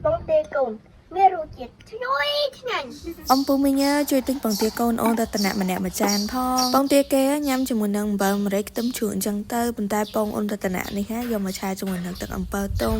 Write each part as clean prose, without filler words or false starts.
ពងទាកូនមានរសជាតិឈ្ងុយឆ្ងាញ់។ អំពូមីញ៉ាជួយទិញពងទាកូនអូនរតនៈម្នាក់មួយចានផងពងទាគេញ៉ាំជាមួយនឹងអំបិលម្រេចខ្ទឹមជ្រក់អញ្ចឹងទៅប៉ុន្តែពងអូនរតនៈនេះហាយកមកឆាជាមួយនឹងទឹកអំពិលទុំ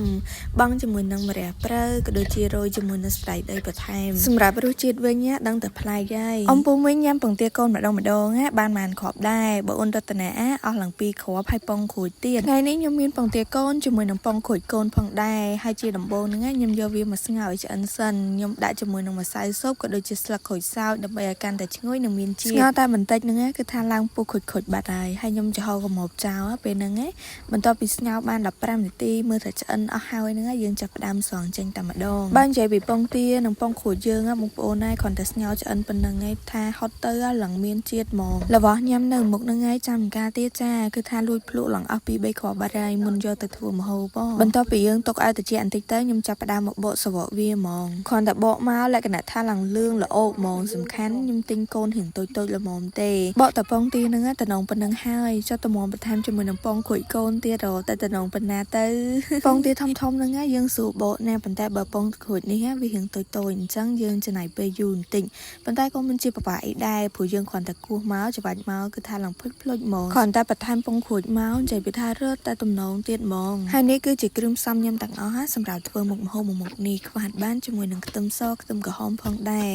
បង់ជាមួយនឹងម្រះព្រៅក៏ដូចជារោយជាមួយនឹងសណ្តែកដីបន្ថែមសម្រាប់រសជាតិវិញណាដឹងតែប្លែកហើយអំពូមីញញ៉ាំពងទាកូនម្ដងម្ដងណាបានបានគ្រាប់ដែរបើអូនរតនៈអស់ឡើង2គ្រាប់ហើយពងក្រួចទៀតថ្ងៃនេះខ្ញុំមានពងទាកូនជាមួយនឹងពងក្រួចកូនផងដែរហើយជាដំបូងហ្នឹងខ្ញុំយកវាមកស្ងោរឲ្យឆ្អិនសិនខ្ញុំដាក់ជាមួយនឹងម្សៅស៊ុបក៏ដូចជាស្លឹកក្រូចសើចដើម្បីឲ្យកាន់តែឈ្ងុយនិងមានជាតិស្ងោរតែបន្តិចហ្នឹងគឺថាឡើងពុះខុចខុចបាត់ហើយហើយខ្ញុំចំហកមោបចោលពេលហ្នឹងណាបន្ទាប់ពីស្ងោរបាន15នាទីមើលថាឆ្អិនអស់ហើយហ្នឹងយើងចាប់ផ្ដើមស្រង់ចេញតែម្ដងបើនិយាយពីពងទានិងពងក្រួចយើងបងប្អូនណាគ្រាន់តែស្ងោរឆ្អិនប៉ុណ្្នឹងឯងថាហត់ទៅឡើងមានជាតិហ្មងរបស់ញ៉ាំនៅមុខហ្នឹងឯងចាំការទៀតចាគឺថាលួចភ្លក់ឡើងអស់ពី3គ្រាប់បាត់ហើយមុនយកទៅធ្វើម្ហូបបន្ទាប់ពីយើងទុកឲ្យត្រជាក់បន្តិចទៅខ្ញុំចាប់ផ្ដើមមកបកសវកវាហ្មងគ្រាន់តែបកមកលក្ខណៈថាឡើងលឿងល្អោកហ្មងសំខាន់ខ្ញុំទិញកូនរៀងតូចតូចល្មមទេបកតពងទាហ្នឹងតំណងប៉ុណ្្នឹងហើយចុះតម្រាំបន្ថែមជាមួយនឹងពងក្រួយកូនទៀតរតែតំណងប៉ុណ្ណាទៅ ពងទាធំធំហ្នឹងយើងស្រួលបកណាប៉ុន្តែបើពងក្រួចនេះវារៀងតូចតូចអញ្ចឹងយើងចំណាយពេលយូរបន្តិចប៉ុន្តែក៏មិនជាពិបាកអីដែរព្រោះយើងគ្រាន់តែគោះមកច្បាច់មកគឺថាឡើងភ្លុចភ្លុចហ្មងគ្រាន់តែបន្ថែមពងក្រួចមកនិយាយពីថារត់តែតំណងទៀតហ្មងហើយនេះគឺជាគ្រឿងផ្សំញ៉ាំទាំងអស់សម្រាប់ធ្វើមុខម្ហូបមួយមុខនេះខ្វះបានជាមួយនឹងខ្ទឹមសខ្ទឹមក្រហមផងដែរ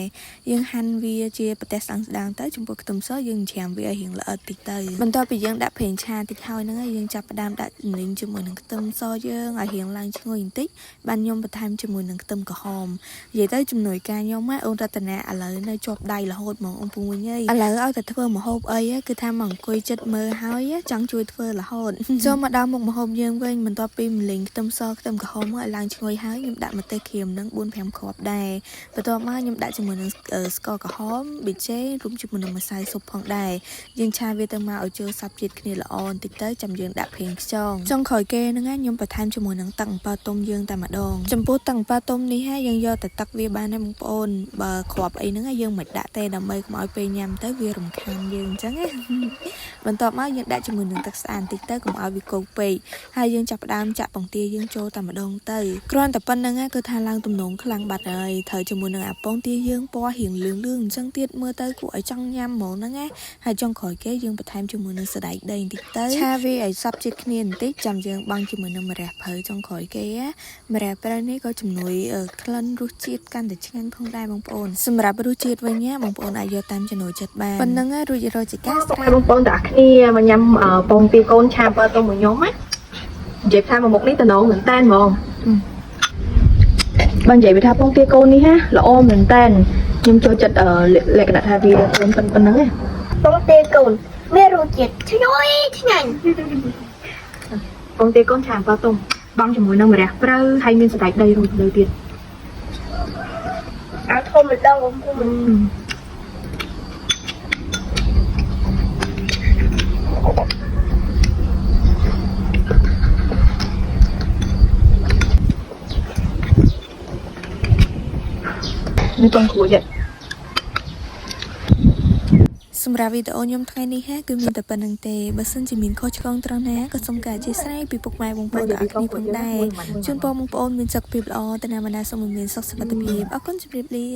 យើងហាន់វាជាប្រទេសស្ដាងស្ដាងទៅចំពោះខ្ទឹមសយើងច្រាមវាឲ្យរៀងល្អិតតិចទៅបន្ទាប់ពីយើងដាក់ប្រេងឆាតិចហើយហ្នឹងយើងចាប់ផ្ដើមដាក់រលីងជាមួយនឹងខ្ទឹមសយើងឲ្យរៀងឡើងឈ្ងុយបន្តិចបានខ្ញុំបន្ថែមជាមួយនឹងខ្ទឹមក្រហមនិយាយទៅជំនួយការខ្ញុំណាអូនរតនាឥឡូវនៅជាប់ដៃរហូតហ្មងអង្គពូវិញអីឥឡូវឲ្យតែធ្វើម្ហូបអីគឺថាមកអង្គុយចិត្តមើលហើយចង់ជួយធ្វើរហូតចូលមកដល់មុខម្ហូបយើងវិញបន្ទាប់ពីម្លិងខ្ទឹមសខ្ទឹមក្រហមឲ្យឡើងឈ្ងុយហើយខ្ញុំដាក់ម្ទេសក្រៀមនឹង4 5គ្រាប់ដែរបន្ទាប់មកខ្ញុំដាក់ជាមួយនឹងស្ករក្រហមប៊ីចេងរួមជាមួយនឹងម្សៅស៊ុបផងដែរយើងឆាវាទៅមកឲ្យចូលសព្វជាតិគ្នាល្អបន្តិចទៅចាំយើងដាក់ប្រេងខ្យងចុងក្រោយគេហ្នឹងខ្ញុំបន្ថែមជាមួយនឹងទឹកអំពិលទុំយើងតែម្ដងចំពោះទឹកអំពិលទុំនេះហើយយើងយកតែទឹកវាបានហើយបងប្អូនបើគ្រាប់អីហ្នឹងយើងមិនដាក់ទេដើម្បីកុំឲ្យពេលញ៉ាំទៅវារំខានយើងអញ្ចឹងណាបន្ទាប់មកយើងដាក់ជាមួយនឹងទឹកស្អាតបន្តិចទៅកុំឲ្យវាគោកពេកហើយយើងចាប់ផ្ដើមចាក់ពងទាយើងចូលតែម្ដងទៅគ្រាន់តែប៉ុណ្្នឹងគឺថាឡើងទំនងខ្លាំងបាត់ហើយត្រូវជាមួយនឹងអាពងទាយើងពណ៌រៀងលឿងលឿងអញ្ចឹងទៀតមើលទៅគួរឲ្យចង់ញ៉ាំហ្មងហ្នឹងណាហើយចុងក្រោយគេយើងបន្ថែមជាមួយនឹងសណ្តែកដីបន្តិចទៅឆាវាឲ្យសព្វជាតិគ្នាបន្តិចចាំយើងបង់ជាមួយនឹងម្រះព្រៅចុងក្រោយគេណាម្រះព្រៅនេះក៏ជំនួយក្លិនរសជាតិកាន់តែឆ្ងាញ់ផងដែរបងប្អូនសម្រាប់រសជាតិវិញណាបងប្អូនអាចយកតាមចំណូលចិត្តបានប៉ុណ្្នឹងរួចរាល់ជាការ ពុកម៉ែបងប្អូនទាំងអស់គ្នាមកញ៉ាំពងទាកូនឆាអំពិលទុំមួយខ្ញុំណានិយាយថាមួយមុខនេះតំណងមែនតែនហ្មងបើនិយាយពីថាពងទាកូននេះណាល្អមែនតែនខ្ញុំចូលចិត្តលក្ខណៈថាវាកូនប៉ុណ្្នឹងណា ពងទាកូនមានរសជាតិឈ្ងុយឆ្ងាញ់។ ពងទាកូនឆាអំពិលទុំបង់ជាមួយនឹងម្រះព្រៅហើយមានសណ្តែកដីរួចលើទៀត។ អាធំម្ដងបងប្អូន នេះពងក្រួច សម្រាប់វីដេអូខ្ញុំថ្ងៃនេះហាគឺមានតែប៉ុណ្្នឹងទេបើសិនជាមានខុសឆ្គងត្រង់ណាក៏សូមការអធ្យាស្រ័យពីពុកម៉ែបងប្អូនទាំងអស់គ្នាផងដែរជូនពរបងប្អូនមានសុខភាពល្អទៅណាមកណាសូមមានសុខសុវត្ថិភាពអរគុណជម្រាបលា។